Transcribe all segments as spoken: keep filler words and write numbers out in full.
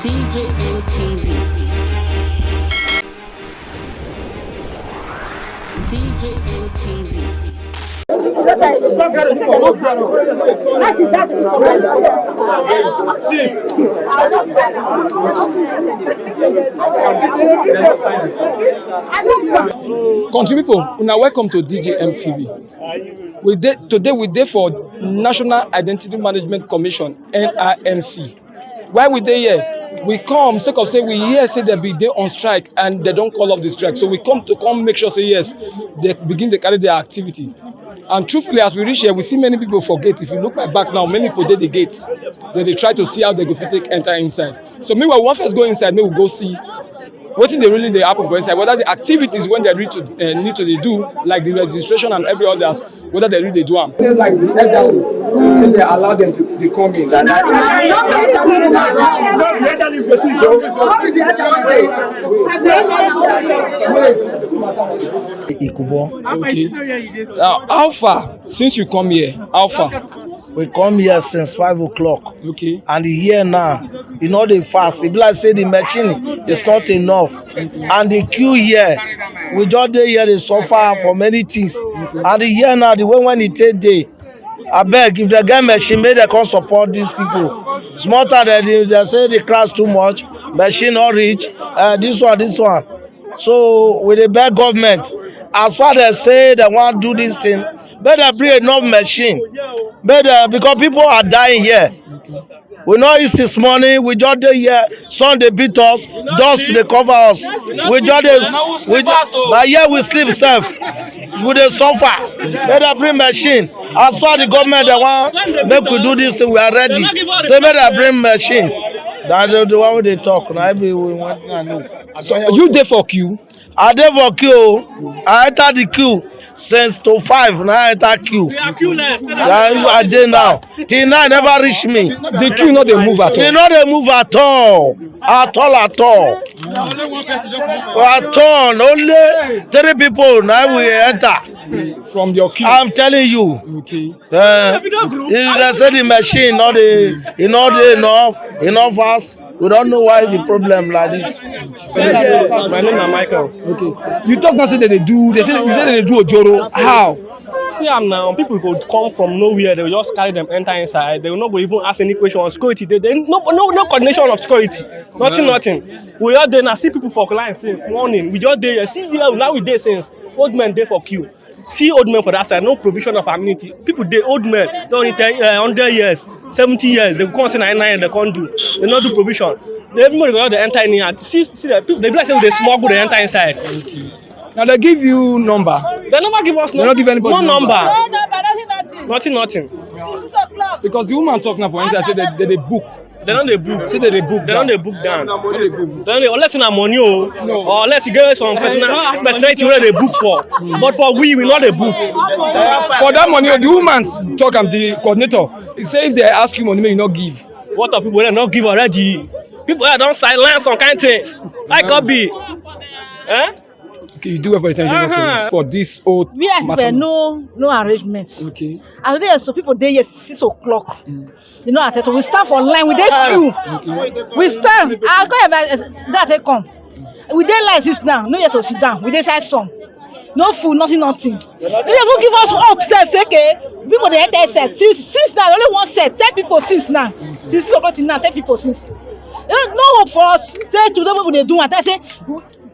D J M T V. D J M T V. Country people, una welcome to D J M T V. We dey today we dey for National Identity Management Commission, N I M C. Why we dey here? We come sake of say we hear say dem bin dey on strike and dem don call off the strike. So we come to come make sure say yes, dem begin dey carry their activity. And truthfully, as we reach here, we see many people for gate. If you look my back now, many people dey the gate. Dem dey try to see how dem go fit take enter inside. So meanwhile, we wan first go inside, make we go see wetin dey really dey happen for inside, whether the activities wey dem need to, eh, need to dey do, like the registration and every others, whether dem really dey do am. Say like the elderly, say dem allow dem to dey come in. No, the elderly go see o. Wait, wait. Ikubo. Okay. Now, how far since you come here? How far? We come here since five o'clock. Okay. And the here now, e no dey fast. E be like say the machine is not enough. And the queue here, we just dey here dey suffer for many things. And the here now, the way when e take dey, abeg, if dem get machine, make dem come support these people. Small time dem dey, dem say the crowd too much, machine no reach, uh, this one, this one. So we dey beg government, as far as say dem wan do this thing, make dem bring enough machine. Make dem, because people are dying here. We no eat since morning, we just dey here. Sun dey beat us, dust dey cover us. We just dey, we just, na here we sleep sef. We dey suffer. Make dem bring machine. As far the government dem wan make we do this thing, we are ready. Say make dem bring machine. That the, the one wey dey talk, na be we want to know. So you dey for queue? I dey for queue o. I enter the queue since to five, na I enter queue. We are queue less. Na I dey now. Till now, e never reach me. The queue no dey move at all. E no dey move at all. At all, at all. At all. Only three people na we enter. From your queue? I'm telling you. Okay. Uh, if dem say the machine no dey, e no dey enough, e no fast, we don't know why the problem like this. My name na Michael. Okay. You talk now say dem dey do, dem say, you say dem dey do ojoro. How? See am now, people go come from nowhere, dem go just carry dem enter inside. Dem no go even ask any question on security. Dem, dem no, no, no coordination of security. Nothing, nothing. We just dey now, see people for line since morning. We just dey here. See here, now we dey since. Old men dey for queue. See old men for that side, no provision of amenity. People dey, old men, don reach ten, uh, hundred years, seventy years. Dem come say na nine dem come do. Dem no do provision. Everybody go just dey enter anyhow. See, see the people, dem be like say dem dey smuggle, dem enter inside. Now dem give you number? Dem never give us, dem no give anybody one number. No number, nothing, nothing. Nothing, nothing. Since six o'clock. Because the woman talk now for inside, say dem, dem dey book. Dem no dey book. Say dem dey book. Dem no dey book down. Dem no dey book. Dem no dey, unless na money o. No. Or unless you get some personal, personality wey dem dey book for. But for we, we no dey book. For that money, the woman talk am, the coordinator, he say if dem ask you money, make you no give. What of people wey dem no give already? People wey don silence some kind things. Like, could be. Eh? Okay, you do well for the attention. Uh-huh. For this old where matter. There no, no arrangement. Okay. And there some people dey here six o'clock. Mm. You know, at we stand for line, we dey queue. Okay. We stand. I go here, that they come. We dey line since now. No yet to sit down. We dey side some. No food, nothing, nothing. They even give us hope. Sef, say, okay, people dey enter set. Since, since now, only one set. Ten people since now. Since six o'clock till now, ten people since. No, no hope for us. Say today people dey do. And I say,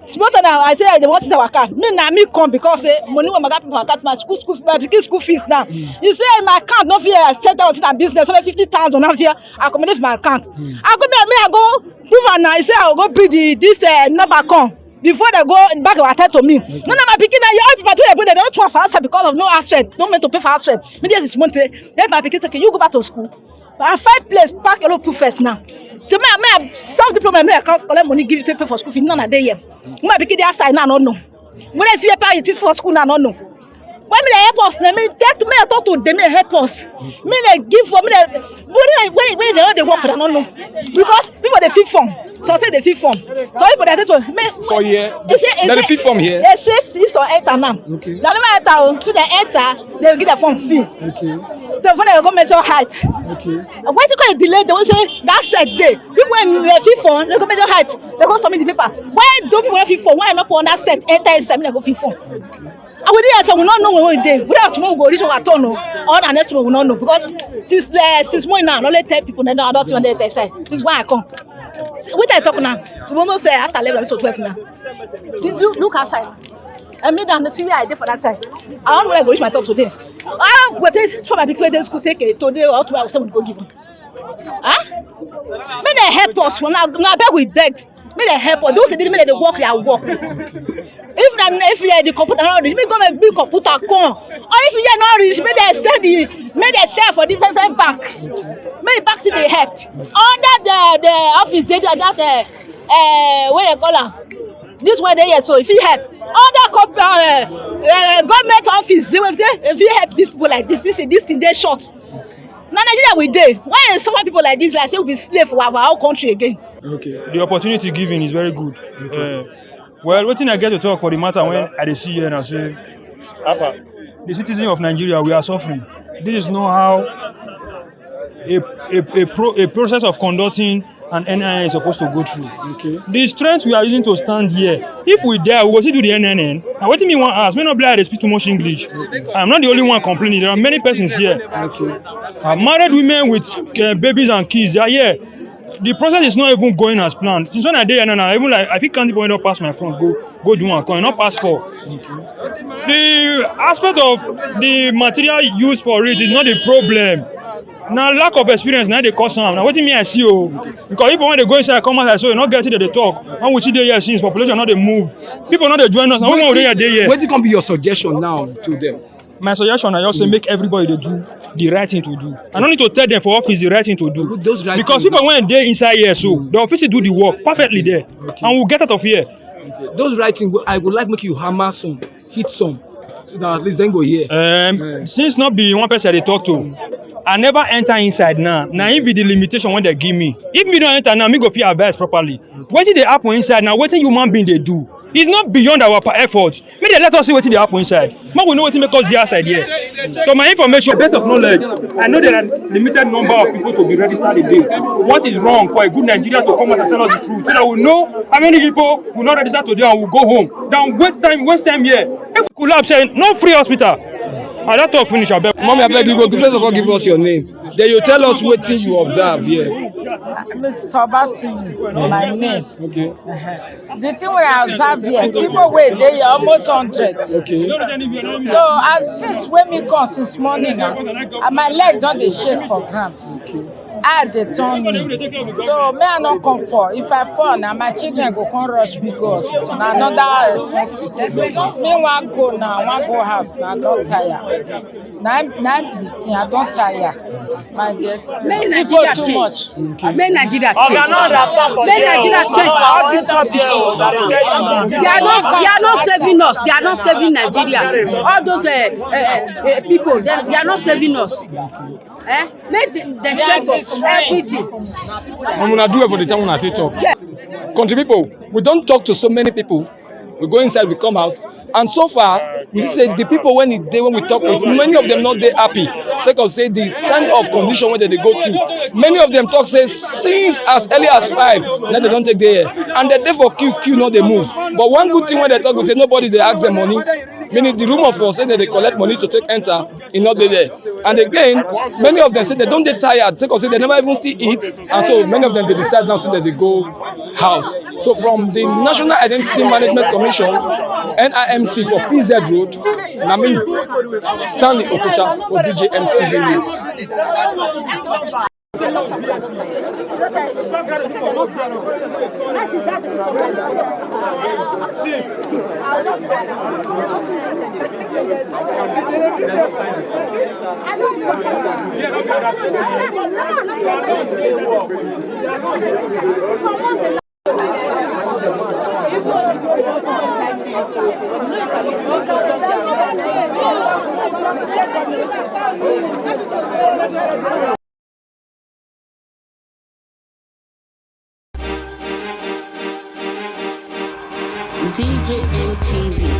small time now, I say, "Dem wan seize our card." Me na me come because say money wey my guy put for my card, my school, school, my pikin school fees now. Mm. He say my card no fit, uh, set down sit and business, only fifty thousand now fit accommodate for my account. Mm. I go, me, me, I go prove am now. He say I go bring the, this, uh, number come. Before dem go back our time to me. Okay. No, no, my pikin, now all people wey dem put, dem don throw for outside because of no house rent. No money to pay for house rent. Me, this is month. Then my pikin say, "Can you go back to school?" I find place, pack a lot of food first now. So me, me, I solve the problem. Me, I come collect money, give it to pay for school fee. None of them here. My pikin dey outside now, no, no. When I see a parent, it is for school now, no, no. When me dey help us, na me tell to me, I talk to them, me help us. Me dey give for me dey, when, when, when dem no dey work for them, no, no. Because people dey feel fun. So say they fit form. So people dey tell me, for here, they fit form here. They say if some enter now. Okay. They never enter, oh, so they enter, they will give the form fee. Okay. The phone they go measure height. Okay. Why you call it delay? They will say that set day. People when they fit form, they go measure height. They go submit the paper. Why do people fit form? Why not put on that set? Enter exam, they go fit form. And we dey here, so we no know when we dey. We don't tomorrow go reach our turn, oh. Or the next one we no know because since uh, since morning now, I only tell people that I don't see when they tell. This is why I come. What I talk now? Tomorrow say after eleven to twelve now. Look, look outside. I mean, the T V I dey for that side. I don't know where I go reach my talk today. Ah, but they show my big day school say okay, today or tomorrow, someone go give them. Huh? May they help us. Now, now beg we beg. May they help us. Those they did, may they work their work. If na if yeah, the computer not reach, me go make big computer come. Or if yeah not reach, may they extend it. May they share for different different bank. May the bank still dey help. Under the the office they do that uh, uh, what they call am. This one dey here so if he help. Under comp- uh, uh, government office they will say if he help these people like this, this this thing dey short. Na Nigeria we dey. Why some people like this like say we be slave for our, our own country again? Okay. The opportunity given is very good. Okay. Uh, well, wetin I get to talk for the matter when I dey see here na say, Apa, the citizens of Nigeria, we are suffering. This is not how a a a, pro, a process of conducting an N I N is supposed to go through. Okay. The strength we are using to stand here, if we dare, we go still do the N I N. Now, wetin me wan ask, me no be like I dey speak too much English. I'm not the only one complaining. There are many persons here. Okay. Uh, married women with uh, babies and kids, they are here. The process is not even going as planned. Since when I dey here now, now, even like I fit count people wey don pass my front, go go do one, come, not pass four. The aspect of the material used for it is not a problem. Na lack of experience na dey cause am. Na wetin me I see o. Because people when they go inside, come outside, so you not get it, they talk. When we see dey here since, population not dey move. People not dey join us. Na we dey here, dey here. Wetin come be your suggestion now to them? My suggestion na just say make everybody dey do the right thing to do. I no need to tell them for office the right thing to do. Those right because things people when dey inside here so, they fit do the work perfectly there, and we get out of here. Those right things, I would like make you hammer some, hit some, so that at least then go here. Um, since not be one person they talk to, I never enter inside now. Now it be the limitation when they give me. If me don't enter now, me go feel advice properly. Wetin dey happen inside now? Wetin human being dey do? It's not beyond our pa- effort. Make they let us see wetin dey happen inside. Make we know wetin make us dey outside here. So my information, base of knowledge, I know there are limited number of people to be registered again. What is wrong for a good Nigeria to come out and tell us the truth so that we know how many people will not register today and will go home? Then waste time, waste time here. If we collapse, eh, no free hospital. I don't talk finish, abeg. Mommy, abeg, you go first of all give us your name. Then you tell us wetin you observe here. Miss Obasuyi, my name. Okay. Uh-huh. The thing wey I observe here, people wey dey here almost hundred. Okay. So as since when me come since morning now, and my leg don dey shake for ground. Okay. Eye dey turn me. So me I no come fall. If I fall, na my children go come rush me go hospital. Na another expenses. Me wan go now, I wan go house now, I don tire. Na na be the thing, I don tire. My dear, make Nigeria too change. Much. Make Nigeria change. Make Nigeria change for all this rubbish. They are not, they are not saving us. They are not saving Nigeria. All those uh, uh, uh, people, they, they are not saving us. Eh? Make them, them change for everything. I'm gonna do it for the time when I take talk. Yeah. Country people, we don't talk to so many people. We go inside, we come out. And so far, we see say the people when it dey when we talk with, many of them not dey happy. Sake of say the kind of condition wey dem dey go through. Many of them talk say since as early as five, now they don't take there. And they dey for queue, queue not dey move. But one good thing when they talk, we say nobody dey ask them money. Meaning the rumor for say that they collect money to take enter, e no dey there. And again, many of them say they don't dey tired, sake of say they never even still eat, and so many of them dey decide now say that they go house. So from the National Identity Management Commission, N I M C for P Z Road, na me, Stanley Okocha for D J M T V News. J O T V.